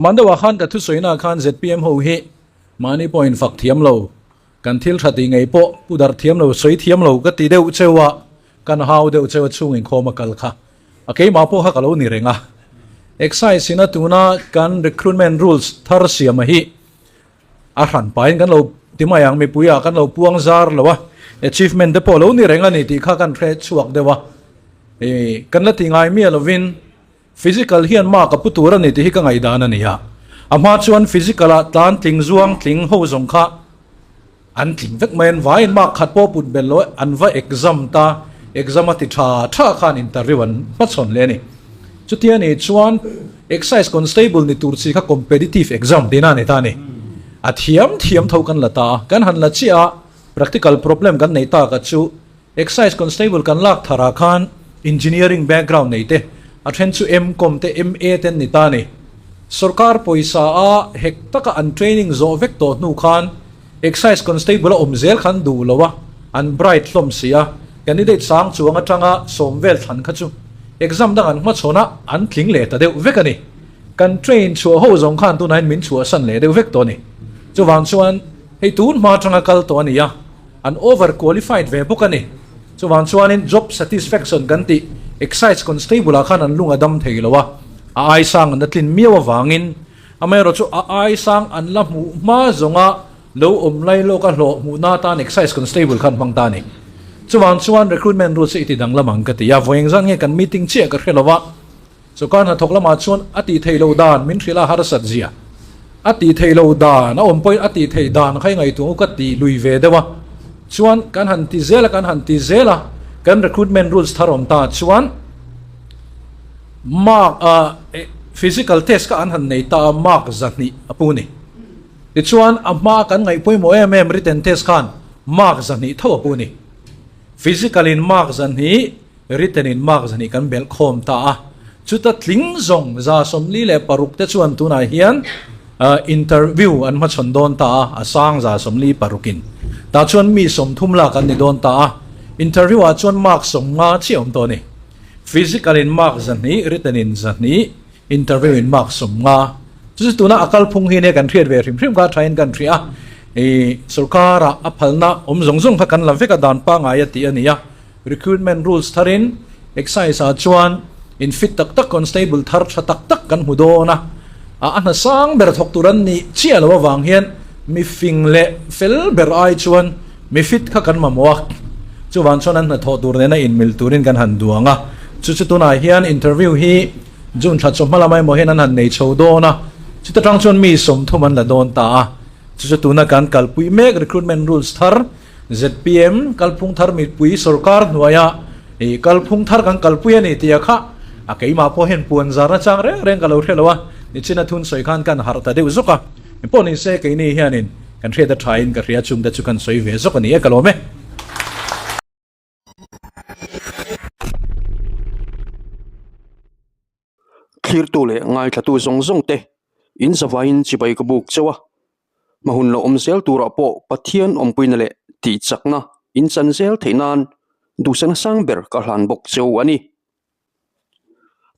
Mandauah khan ka thusawiina khan zpm ho hi mahni pawh infak thiam lo, kan thil tha tih ngei pawh pu darh thiam lo, sawi thiam lo ka ti deuh cheu a, kan hau deuh cheu a chhung inkhawm a kal kha. A keimah pawh kha ka lo ni reng a. Excise ina tuna kan recruitment rules thar siama hi a hran pahin kan lo ti mai ang, mipuiah kan lo puang zar lo a, achievement te pawh lo ni reng a ni tih kha kan hre chhuak deuh a. Kan la ti ngai miah lovin Physical hian mark a pu tur a ni tih hi ka ngaihdan a ni a. A hma chuan physical ah tlan tling zuang tling ho zawng kha an tling vek mai an vaiin mark khat pawh put belh lo an va exam ta, exam a ti tha tha khan interview an hmachhawn leh a ni. Chutia ni chuan Excise Constable ni tur chi kha competitive exam tihna a ni ta a ni. A thiam thiam tho kan la ta a, kan han la chiah a, practical problem kan nei tak a chu Excise Constable kan lak tharah khan Engineering background nei te, a then chu M.Com te MA te an ni ta a ni. Sorkar pawisa a hek taka an training zawh vek tawh hnu khan Excise Constable a awm zel kha an duh lo a, an bright hlawm si a, candidate sang chuang atanga sawm vel thlan kha chu exam dang an hmachhawn a, an tling leh ta deuh vek a ni. Kan train chhuah ho zawng khan tunah hian min chhuahsan leh deuh vek tawh a ni. Chuvang chuan hei tun hma atanga kal tawh a ni a. An over qualified ve bawk a ni. Chuvang chuanin job satisfaction kan tih Excise Constable ah khan an lung a dam thei lo a, a ai sang an la tlin miau avangin amaherawh chu a ai sang an la hmuh hma zawnga lo awm lai lawka hlawh hmuhna atan Excise Constable khan hmang ta a ni. Chuvang chuan recruitment rules hi i ti danglam ang ka ti a, vawi engzat nge kan meeting chiah ka hre lo a, Sawrkar hnathawk lamah chuan a tih theih loh dan min hrilh a harsat zia. A tih theih loh dan a awm pawhin a tih theih dan kha i ngaihtuah u ka ti lui ve deuh a. Chuan kan han ti zel a kan han ti zel a kan recruitment rules thar awm ta chuan mark ah physical test kha an han nei ta a mark 200 a pu ni. Tichuan a hma kan ngaih pawimawh em em written test khan mark 200 tho a pu ni. Physical in mark 200 Written in mark zahnih kan belh khawm ta a, chuta tling zawng 46 te chuan tunah hian interview an hmachhawn dawn ta a, a sang 46 in. Tah chuan mi 30 lak an ni dawn ta a, interview ah chuan mark 50 chiah awm tawh a ni. Physical in mark 200, written in 200, interview in mark 50. Chu chu tuna a kalphung hi nia kan hriat ve hrim hrim kha thain kan hria a, ih sorkar ah a phalna awm zawng zawng kha kan la vek a dan pangai a tih a ni a. Recruitment rules tharin Excise ah chuan in fit tak tak constable thar tha tak tak kan hmu dawn a, a hna sang ber thawk tur an nih chiah loh avang hian mi fing leh fel ber ai chuan mi fit kha kan mamawh a, chuvang chuan an hnathawh tur nena inmil turin kan han duang a, chu chu tunah hian interview hi June thla chawhma lamah emaw hian an han nei chho dawn a, chuta tang chuan mi 30 an la dawn ta a, chu chu tuna kan kalpui mek recruitment rules thar Zpm kalphung thar mipui sorkar hnuaia ih kalphung thar kan kalpui a ni tih a kha a keimah pawh hian puan zarna chang reng reng ka lo hre lo a, nichina thun sawi khan kan harh ta deuh zawk a, engpawh ni se keini hianin kan hriat a thain ka hria chungte chu kan sawi ve zawk a ni e ka lawm e. Thlirtu leh ngaithlatu zawng zawng te in zavaiin chibai ka buk chauh a, hma hun lo awm zel turah pawh Pathian awmpuina leh tihchakna in chan zel theih nan duhsakna sang ber ka hlan bawk cheu a ni.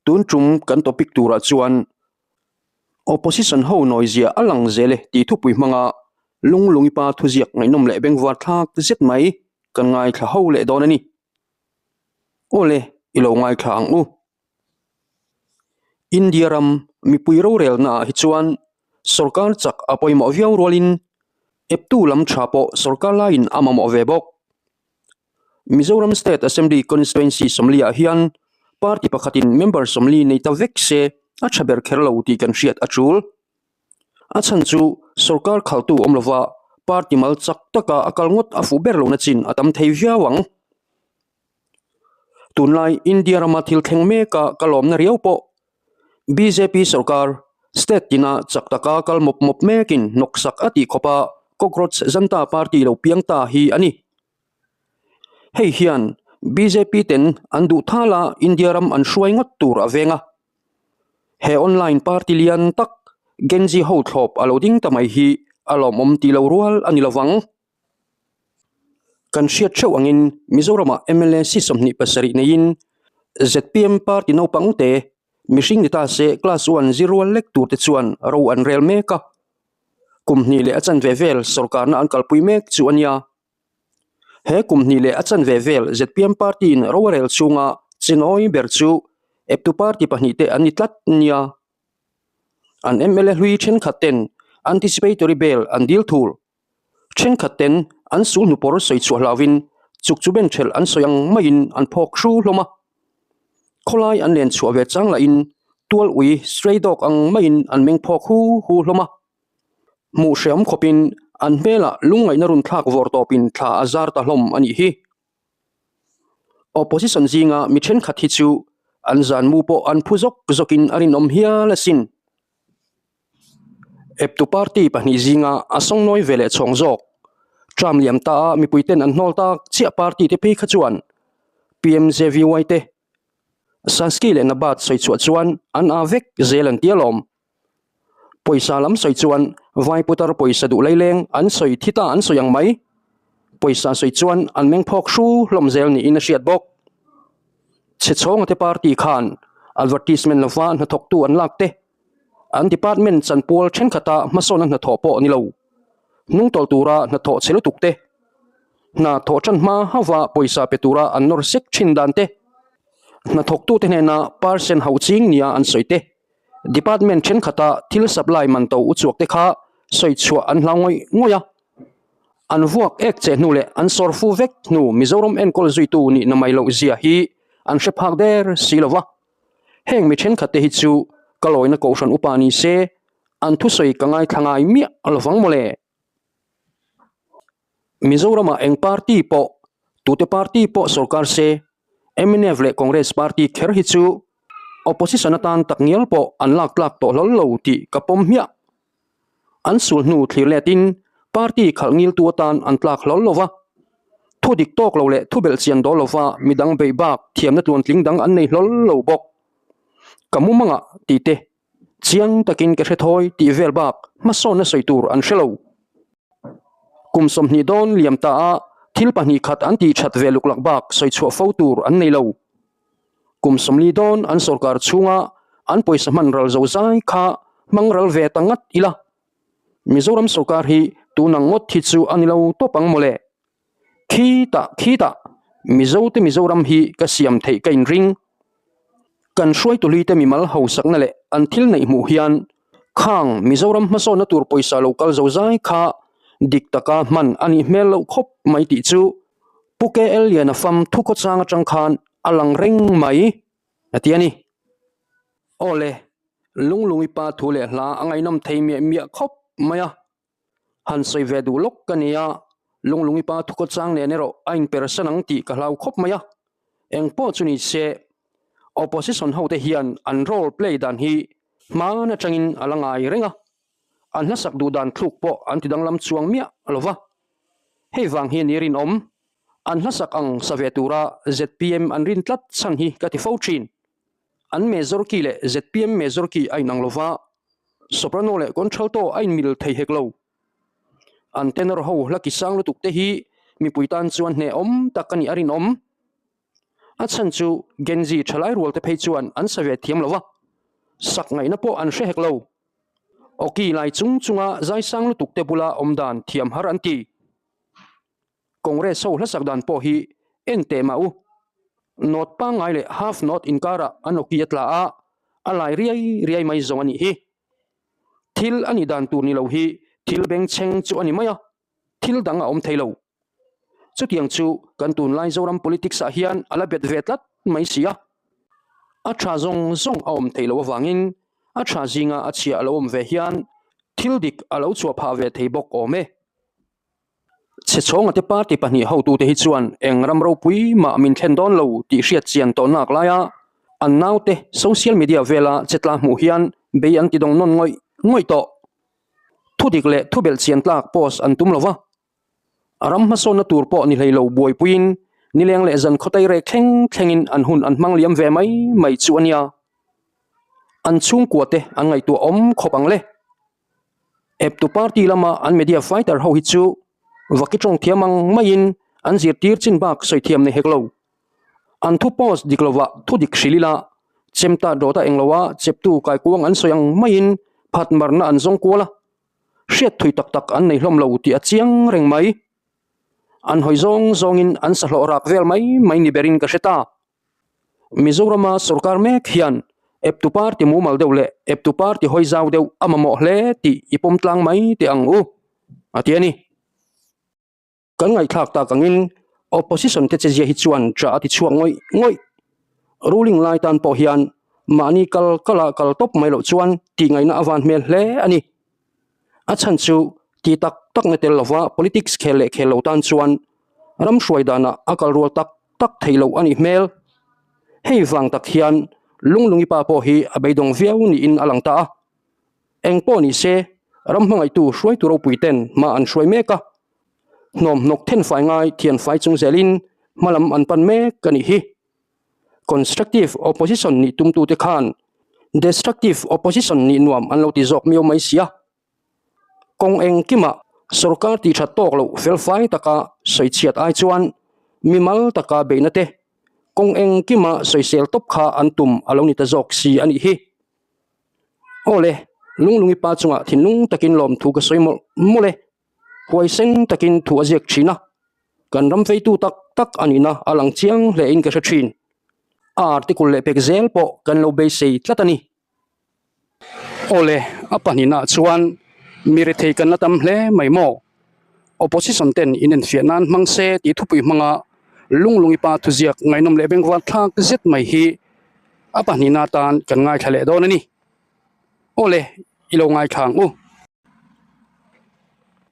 Tun tum kan topic turah chuan Opposition ho nawizia a lang zel e tih thupui hmanga Lunglungipa thuziak ngaihnawm leh bengvar thlak zet mai kan ngaithla ho leh dawn a ni. Awle i lo ngaithla ang u. India ram mipui rorelna ah hi chuan sorkar chak a pawimawh viau rualin eptu lam tha pawh sorkar laiin a mamawh ve bawk. Mizoram State Assembly Constituency 40 ah hian party pakhatin member 40 nei ta vek se a tha ber kher lo tih kan hriat a tul. A chhan chu sorkar khaltu awm lova party mal chak taka a kal ngawt a fuh ber lohna chin a tam thei viau ang. Tunlai India rama thil thleng meka ka lawmna riau pawh bjp sorkar state tina chak taka kal mawp mawp mekin hnawksak a tih khawpa Cockroach Janta Party lo piang ta hi a ni. Hei hian bjp ten an duh thala India ram an hruai ngawt tur a veng a. He online party lian tak Gen Z ho thlawp a lo ding ta mai hi a lawmawm tih lo rual a ni lovang. Kan hriat theuh angin Mizoramah mla seat 27 neiin zpm party naupang te Mihring ni ta se class one zir rual lek tur te chuan ro an rel mek a. Kum hnih leh a chanve vel sorkarna an kalpui mek chu a nia. He kum hnih leh a chanve vel zpm party in ro a rel chhunga chinawi ber chu eptu party pahnihte an ni tlat nia. An mla hlui thenkhat ten anticipatory bail an dil thul. Thenkhat ten an sul hnupawr sawi chhuah hlauhin chuk chu ben thelh an sawi ang maiin an phawk hru hlawm a. Khawlai an len chhuah ve chang lahin tual ui stray dog ang maiin an meng phawk hu hu hlawm a. Hmuh hreawm khawpin an hmelah lungngaihna run thlak vawr tawpin thla a zar ta hlawm a nih hi. Opposition zinga mi thenkhat hi chu an zan mu pawh an phu zawk zawkin a rinawm hial asin. Eptu party pahnih zinga a sawngnawi ve leh chhawng zawk. Term liam ta a mipuiten an hnawl tak chiah party te phei kha chuan PMJVY te Saski leh Nabat sawi chhuah chuan an aa vek zel an ti alawm. Pawisa lam sawi chuan vai putar pawisa duh laileng an sawi thi ta an sawi ang mai. Pawisa sawi chuan an meng phawk hru hlawm zel niin a hriat bawk. Chhe chhawnga te party khan advertisement lova hnathawktu an lak te an department chanpual thenkhatah hmasawnna hnathawh pawh a ni lo. Hnungtawlh tura hnathawh chhe lutuk te, hna thawh tan hma hauva pawisa pe tura an nawr sek thin dan te, hnathawktute hnena percent hauh ching nia an sawi te, department thenkhatah thil supply man to uchuak te kha sawi chhuah an hlau ngawih ngawih a. An vuak ek che hnu leh an sawr fu vek hnu Mizoram enkawl zuitu nihna mai loh zia hi an hre phak der si lo va. Heng mi thenkhat te hi chu ka lawina kohhran upa ni se an thusawi ka ngaithla ngai miah lovang mawle. Mizoramah eng party pawh, tute party pawh sorkar se, mnf leh Congress party kher hi chu opposition atan takngial pawh an lak tlak tawh hlawl lo tih ka pawm hmiah. An sul hnu thlir letin party khalh ngiltu atan an tlak hlawl lo va, thu dik tawk lo leh thu belh chian dawl lova midang beih bak thiamna tluantling dang an nei hlawl lo bawk. Ka mumangah tih te, chiang takin ka hre thawi tih vel bak hmasawnna sawi tur an hre lo. Kum 20 dawn liam ta a thil pahnih khat an tih that ve luklak bak sawi chhuah fo tur an nei lo. Kum 40 dawn an sorkar chhunga an pawisa hman ral zo zai kha hmang ral ve ta ngat ila. Mizoram sorkar hi tunang ngawt hi chu a ni lo tawp ang mawle. Khitah khitah Mizote Mizoram hi ka siam theih ka inring. Kan hruaituluite mimal hausakna leh an thil neih hmuh hian khang Mizoram hmasawnna tur pawisa lo kal zo zai kha dik taka hman a nih hmel loh khawp mai tih chu Pu KL Liana fam thukhawchang atang khan a lang reng mai a ti a ni. Aw le, Lunglungi pa thu leh hla a ngaihnawm thei miah miah khawp mai a. Han sawi ve duh lawk ka ni a, Lunglungi pa thukhawchang nen erawh a inpersan ang tih ka hlau khawp mai a. Eng pawh chu ni se, opposition hote hian an role play dan hi hman atangin a la ngai reng a. An hlasak duh dan thluk pawh an ti danglam chuang miah lo va. Hei vang hi ni rinawm. An hlasak ang sa ve tura zpm an rin tlat chhan hi ka ti fo thin. An major key leh zpm major key a inang lo va, soprano leh contralto a inmil thei hek lo. An tenor ho hla ki sang lutuk te hi mipui tan chuan hnehawm tak a nih a rinawm. A chhan chu Gen Z thalai rual te phei chuan an sa ve thiam lo va, sak ngaihna pawh an hre hek lo. Awki lai chung chunga zai sang lutuk te bula awm dan thiam har an ti. Congress ho hlasak dan pawh hi en teh mah u. Note pangngai leh half note inkarah an awki a tla a, a lai riai riai mai zawng a nih hi. Thil a nih dan tur ni lo hi thil bengchheng chu a ni mai a, thil dang a awm thei lo. Chutiang chu kan tunlai Zoram politics ah hian a la bet ve tlat mai si a. A tha zawng zawng a awm theih loh avangin a tha zinga a chhia a lo awm ve hian thil dik a lo chhuah phah ve thei bawk awm e. Chhe chhawnga te party pahnih hotute hi chuan eng ram ropui mah min thlen dawn lo tih hriat chian tawh nak laia an naute social media vela che tla hmuh hian bei an ti dawng nawn ngawih ngawih tawh. Thudik leh thubelh chian tlak post an tum lo va. A ram hmasawnna tur pawh ni hlei lo buaipuiin nileng leh zan khawtai rek thleng thlengin an hun an hmang liam ve mai mai chu a nia. An chhungkua te an ngaihtuah awm khawp ang le. Eptu party lama an media fighter ho hi chu vaki tawng thiam ang maiin an zirtir chin bak sawi thiam nei hek lo. An thu post dik lovah thu dik hrilh ila. Chemtat rawta engloa cheptu kaikuang an sawi ang maiin phat marna an zawng kual a, hriat thui tak tak an nei hlawm lo tih a chiang reng mai. An hawi zawng zawngin an sahlawh rak vel mai mai ni berin ka hre ta. Mizorama sorkar mek hian eptu party mumal deuh leh eptu party hawi zau deuh a mamawh hle tih i pawm tlang mai teh ang u, a ti a ni. Kan ngaihthlak tak angin opposition te chezia hi chuan tah a ti chhuak ngawih ngawih. Ruling lai tan pawh hian mahni kal kala kal tawp mai loh chuan tih ngaihna a van hmel hle a ni. A chhan chu ti tak tak na tel lova politics khel leh khel lo tan chuan ram hruai danah a kal rual tak tak theih loh a nih hmel. Hei vang tak hian Lunglungi pa pawh hi a beidawng viau niin a lang ta a. Eng pawh ni se, ram hmangaihtu hruaitu ropui ten hma an hruai mek a, hnawmhnawk thenfai ngai thianfai chung zelin hmalam an pan mek a nih hi. Constructive opposition nih tumtute khan destructive opposition nih nuam an lo ti zawk miau mai sia. Kawng engkimah sorkar tih that tawk loh felfai taka sawichhiat ai chuan mimal taka beihna te kawng engkima sawisel tawp kha an tum a lo ni ta zawk si a nih hi. Awle, Lunglungi pa chungah thinlung takin lawmthu ka sawi mawlh mawlh e. Huaisen takin thu a ziak thin a, kan ram veitu tak tak a nihna a lang chiang hle in ka hre thin. A article leh pek zel pawh kan lo beisei tlat a ni. Awle, a pahnihnaah chuan mi rethei kan la tam hle mai maw? Opposition ten inenfiah nan hmang se tih thupui hmanga Lunglungi pa thuziak ngaihnawm leh bengvar thlak zet mai hi a pahnihna atan kan ngaithla leh dawn a ni. Awle, i lo ngaithla ang u.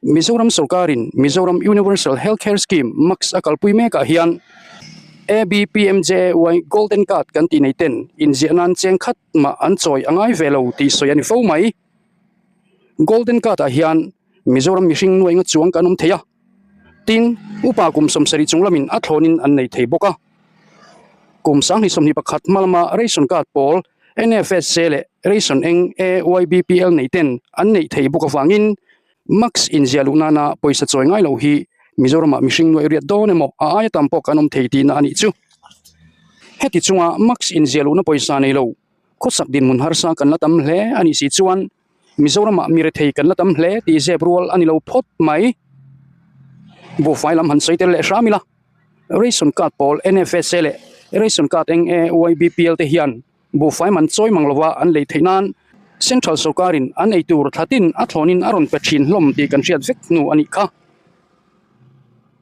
Mizoram sorkarin Mizoram Universal Health Care Scheme, MACS, a kalpui mekah hian ABPMJAY Golden Card kan tih nei ten inziah nan cheng khat mah an chawi a ngai ve lo tih sawi a ni fo mai. Golden Card ah hian Mizoram mihring nuainga chuang kan awm thei a, tin, upa kum 70 chung lamin a thlawnin an nei thei bawk a. Kum 2021 hma lama ration card pawl NFSC leh ration eng AYBPL nei ten an neih thei bawk avangin max inziah luh nana pawisa chawi ngai lo hi Mizoramah mihring nuaih riat dawn emaw a aia tam pawh kan awm thei tihna a nih chu. Heti chunga max inziah luhna pawisa nei lo khawsak dinhmun harsa kan la tam hle a nih si chuan Mizoramah mi rethei kan la tam hle tih zep rual a ni lo phawt mai. Buhfai lam han sawi tel leh hram ila, Ration card pawl NFSA leh Ration card eng AYBPL te hian buhfai man chawi mang lova an lei theih nan Central sorkarin an ei tur thlatin a thlawnin a rawn pe thin hlawm tih kan hriat vek hnu a nih kha.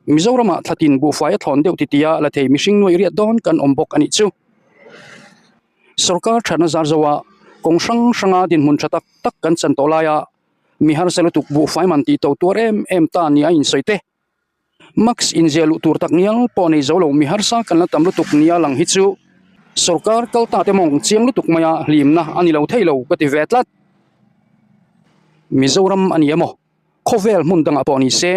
Mizoramah thlatin buhfai a thlawn deuh titia la thei mihring nuai riat dawn kan awm bawk a nih chu. Sorkar thatna zar zoa kawng hrang hranga dinhmun tha tak tak kan chan tawh laia mi harsa lutuk buhfai man tih to tuar em em ta nia insawi te. Max inziah luh tur tak ngial pawh nei zo lo mi harsa kan la tam lutuk nia lang hi chu sorkar kal ta te mawng chiang lutuk maia hlimna a ni lo thei lo ka ti ve tlat. Mizoram a ni emaw khawvel hmun dangah pawh ni se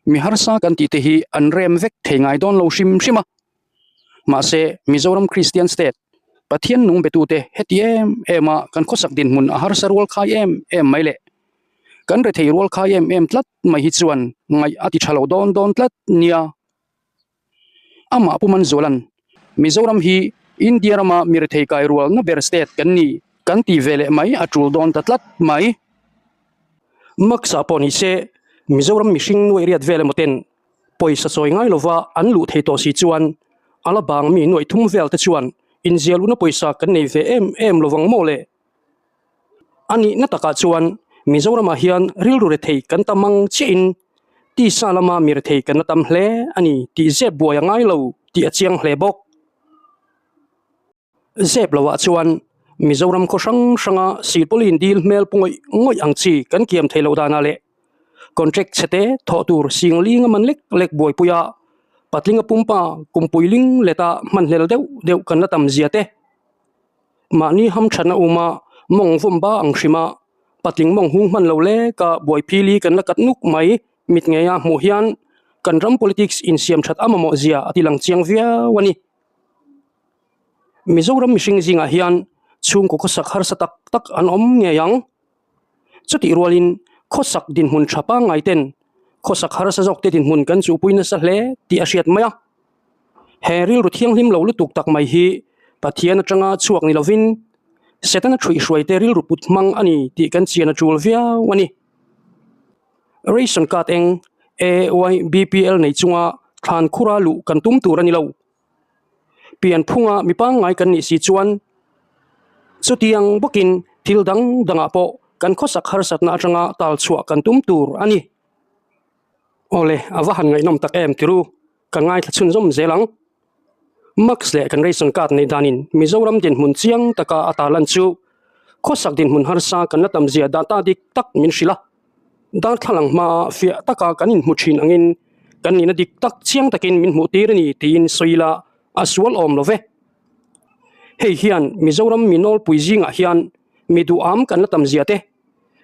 mi harsa kan tih te hi an rem vek thei ngai dawn lo hrim hrim a. Mahse, Mizoram Kristian State, Pathian nung betute heti em em a kan khawsak dinhmun a harsa rual khai em em mai leh kan rethei rual khai em em tlat mai hi chuan ngaih a ti tha lo dawn dawn tlat nia. Amah Pu Manzuala'n Mizoram hi India rama mi rethei kai rualna ber state kan ni kan ti ve leh mai a tul dawn ta tlat mai. Max-a pawh ni se Mizoram mihring nuaih riat vel emaw ten Pawisa chawi ngai lova an luh thei tawh si chuan a la bang mi nuaih thum vel te chuan inziah luhna pawisa kan nei ve em em lovang maw le? A nihna takah chuan Mizoramah hian rilru rethei kan tam ang chiahin tisa lama mi rethei kan la tam hle a ni tih zep buai a ngai lo tih a chiang hle bawk. Zep loah chuan Mizoram khaw hrang hranga silpawlin dil hmel pu ngawih ngawih ang chi kan kiam thei loh danah leh contract chhe te thawh tur sing linga man lek lek buaipuia patlinga pumpa kumpui ling leta hmanhlel deuh deuh kan la tam zia te mahni hamthatna uma mawng vawm ba ang hrima patling mawng hung hman lo leka buaiphili kan la kat nuk mai mit ngeia hmuh hian kan ram politics insiam that a mamawh zia a ti lang chiang viau a ni. Mizoram mihring zingah hian chhungkaw khawsak harsa tak tak an awm ngei ang. Chutih rualin khawsak dinhmun tha pangngai ten khawsak harsa zawk te dinhmun kan chuhpui nasa hle tih a hriat mai a. He rilru thianghlim lo lutuk tak mai hi Pathian atanga chhuak ni lovin Setana ṭhuihhruaite rilru put hmang a ni tih kan chian a ṭul viau a ni. Ration card eng AYBPL nei chunga thlan khura luh kan tum tur a ni lo. Pian phunga mi pangngai kan nih si chuan chutiang bawkin thil dang dangah pawh kan khawsak harsatna atanga tal chhuah kan tum tur a ni. Awle, a va han ngaihnawm tak em tiru, kan ngaithla chhunzawm zel ang. Max leh kan ration card neih danin Mizoram dinhmun chiang taka a tarlan chu khawsak dinhmun harsa kan la tam zia data dik tak min hrilh a. Darthlalang hmaa fiah taka kan inhmu thin angin kan nihna dik tak chiang takin min hmuh tir a ni tiin sawi ila a sual awm lo ve. Hei hian Mizoram mi nawlpui zingah hian mi duham kan la tam zia te,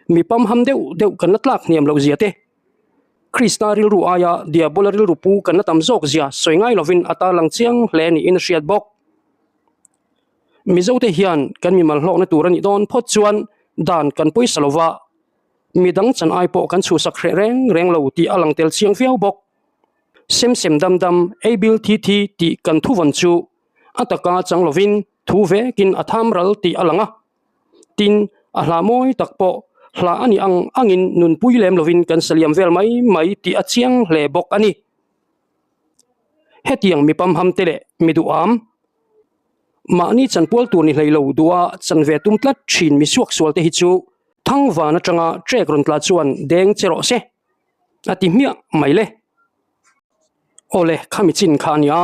mi pamham deuh deuh kan la tlak hniam loh zia te, Krista rilru aia Diabola rilru pu kan la tam zawk zia sawi ngai lovin a tarlang chiang hle niin a hriat bawk. Mizote hian kan mimal hlawkna tur a nih dawn phawt chuan dan kan pawisa lova, midang chan ai pawh kan chhuhsak hreh reng reng lo tih a lang tel chiang viau bawk. Sem sem dam dam, ei bil thi thi tih kan thuvawn chu a taka chang lovin thu vekin a tham ral tih a lang a. Tin, a hla mawi tak pawh hla a nih ang angin nunpui lem lovin kan saliam vel mai mai tih a chiang hle bawk a ni. Hetiang mi pamham te leh mi duham, mahni chanpual tur ni hlei lo duha chan ve tum tlat thin mi suaksual te hi chu Thangvan atanga trek rawn tla chuan deng che rawh se a ti hmiah mai le. Awle, khami chin kha a nia,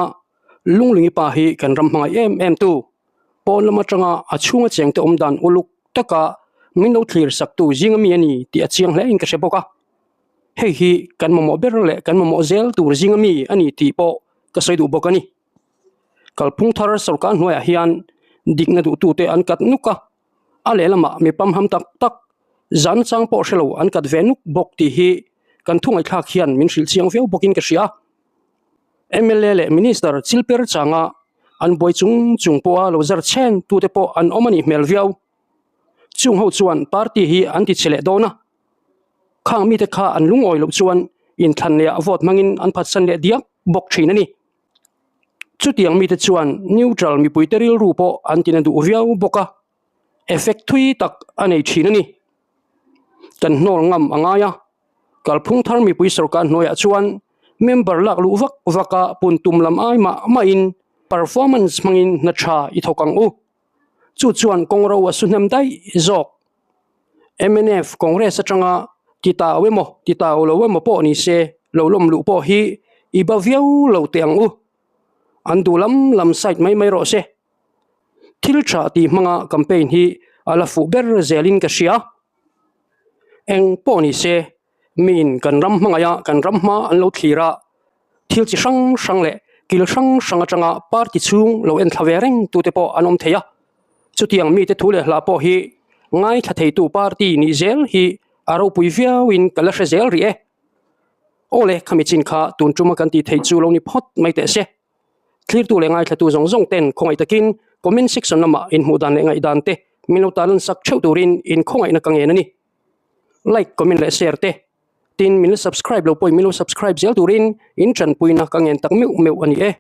Lunglingi pa hi kan ram hmangaih em em tu. Pawn lam atanga a chhunga chengte awm dan uluk taka min lo thlir saktu zinga mi a ni tih a chiang hle in ka hre bawk a. Hei hi kan mamawh ber leh kan mamawh zel tur zinga mi a ni tih pawh ka sawi duh bawk a ni. Kalphung thar sorkar hnuaiah hian dikna duhtute an kat nuk a, a lehlamah mi pamham tak tak zan chang pawh hre lo an kat ve nuk bawk tih hi kan thu ngaihthlak hian min hrilh chiang viau bawkin ka hria. Mla leh Minister chilper changa an buai chung chung pawha lo zar chhen tute pawh an awm a nih hmel viau. Chung ho chuan party hi an ti chhe leh dawn a, khang mite kha an lungawi loh chuan inthlan leh ah vote hmangin an phatsan leh diak bawk thin a ni. Chutiang mite chuan neutral mipuite rilru pawh an tina duh viau bawk a, effect thui tak a nei thin a ni. Kan hnawl ngam a ngai a, Kalphung thar mipui sorkar hnuaiah chuan member lak luh vak vak a pun tum lam ai mah mahin performance hmangin hna tha i thawk ang u. Chu chuan kawng ro a su hnem daih zawk. Mnf Congress atanga ti tau emaw ti tau lo emaw pawh ni se lo lawm luh pawh hi i ba viau lo teh ang u. An duh lam lam side mai mai rawh se. Thil tha tih hmanga campaign hi a la fuh ber zelin ka hria. Eng pawh ni se, miin kan ram hmangaih a, kan ram hma an lo thlir a, thil chi hrang hrang leh kil hrang hrang atanga party chhung lo en thla ve reng tute pawh an awm thei a. Chutiang mite thu leh hla pawh hi ngaithla theitu party nih zel hi a ropui viauin ka la hre zel rih e. Aw le, khami chin kha tun tuma kan tih theih chu lo ni phawt mai teh se. Thlirtu leh ngaithlatu zawng zawng ten khawngaih takin comment section lamah inhmuh dan leh ngaihdan te min lo tarlan sak theuh turin inkhawngaihna ka ngen a ni. Like, comment leh share te tin min la subscribe lo pawhin min lo subscribe zel turin in tanpuina ka ngen tak meuh meuh a ni e.